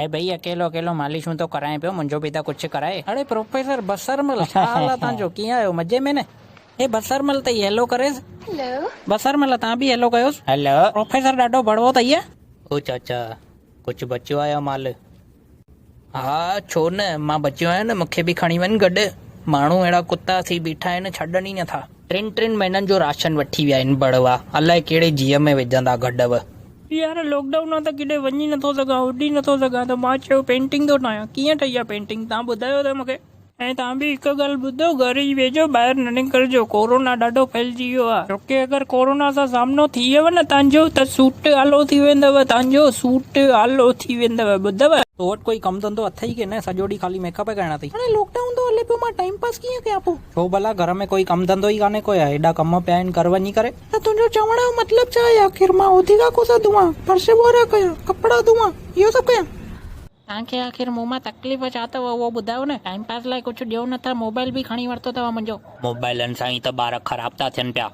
اي ڀئي اڪيلو اڪيلو مالشون ٿو ڪرائين پيو منهنجو به ته ڪجهه ڪرائي. اڙي پروفيسر بصرمل ڇا حال آ تان جو ڪيئن آهيو مزي ۾ نه. اي بصرمل ته هي هيلو ڪريس. هيلو. بصرمل تان به هيلو ڪيوس. هيلو. پروفيسر ڏاڍو ڀڙوو اٿئي. او چاچا ڪجهه بچيو آ يا مال. ها ڇو نه مان بچيو آهيان نه مونکي به کڻي وڃ گڏ. ماڻهو اهڙا ڪتا ٿي بيٺا آهن ڇڏن ئي نٿا. ٽن ٽن مهينن جو راشن وٺي ويا آهن ڀڙوا الائي ڪهڙي جيء ۾ وجهندا گڏ. يار لاڪ ڊائون آ ته ڪيڏي وڃي نٿو سگهان اڏي نٿو سگهان ته مان چيو پينٽنگ ٿو ٺاهيان ڪيئن ٺهي آ پينٽنگ تان ٻڌايو ته مونکي. ۽ تان به هڪ ڳالهه ٻڌو گهر ئي ويهجو ٻاهر نه نڪرجو ڪورونا ڏاڍو ڦهلجي ويو آ ڇوڪي اگر ڪورونا سان سامنو ٿي ويو نه تانجو ته سوٽ آلو ٿي ويندو تانجو سوٽ آلو ٿي ويندو ٻڌو. تو وٽ ڪوئي ڪم ڌنڌو اٿئي ڪي نه سڄو ڏينهن خالي ميڪ اپ ئي ڪرڻا اٿئي. هاڻي لاڪ ڊائون ٿو هلي پيو مان ٽائيم پاس ڪيئن ڪيان پو. ڇو ڀلا گهر ۾ ڪوئي ڪم ڌنڌو ئي ڪانهي ڪو يا هيڏا ڪم پيا آهن گهر وڃي ڪري. ته تنهنجو چوڻ جو مطلب ڇا آهي آخر مان وڌيڪ ڪوسا ڌوئان، فرش ٻهارا ڪيان، ڪپڙا ڌوئان، اهو سڀ ڪيان؟ توهان کي آخر مون مان تڪليف ڇا اٿو اهو ٻڌايو نه، ٽائيم پاس لاء ڪجهه ڏيو نه ٿا، موبائل به کڻي ورتو اٿو منهنجو. موبائلن سان ئي ته ٻار خراب ٿا ٿين پيا.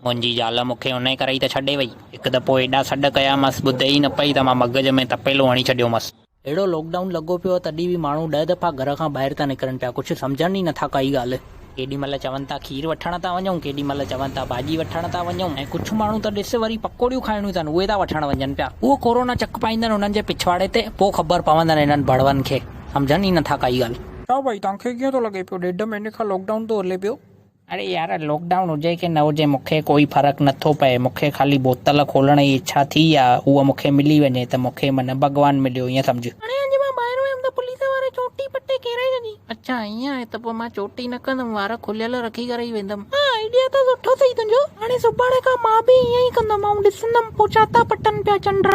منهنجي زال مون کي انهي ڪري ئي ته ڇڏي وئي. هڪ دفعو ايڏا سڏ ڪيامانس ٻڌي ئي نه پئي ته مان مغز ۾ تپيلو هڻي ڇڏيومانس. اهڙو لاڪ ڊائون لڳو پيو آهي تڏهن به ماڻهو ڏهه دفعا گهر کان ٻاهر ٿا نڪرن پيا ڪجهه سمجهن ئي نٿا ڪائي ڳالهه. ڪيڏي مهل چون ٿا کير وٺڻ ٿا وڃون ڪيڏي مهل چون ٿا ڀاڄي وٺڻ ٿا وڃون ۽ ڪجهه ماڻهو ته ڏس وري پڪوڙيون کائڻيون اٿن اهي ٿا وٺڻ وڃن پيا. اهو ڪورونا چڪ پائيندن انهن جي پڇواڙي تي پوء خبر پوندن انهن ڀڙون کي سمجهن ئي نٿا ڪائي ڳالهه. ڇا ڀائي توهان کي ڪيئن ٿو لڳي پيو ڏيڍ مهيني کان لاڪ ڊائون ٿو هلي پيو. اڙي يار لاڪ ڊائون هجي ڪي نه هجي مونکي ڪوئي فرق نٿو پئي مونکي خالي بوتل کولڻ جي اڇا ٿي آ اها مونکي ملي وڃي ته مونکي من ڀڳوان مليو ائين سمجهه. اڙي اڄ مان ٻاهر ويم ته پوليس واري چوٽي پٽي ڪيرائي ڇڏي. اڇا ائين آهي ته پوء مان چوٽي نه ڪندم وار کليل رکي ڪري ئي ويندم. ها آئيڊيا ته سٺو اٿئي تنهنجو هاڻي سڀاڻي کان مان به ائين ئي ڪندم ۽ ڏسندم پوء ڇا ٿا پٽن پيا چنڊ.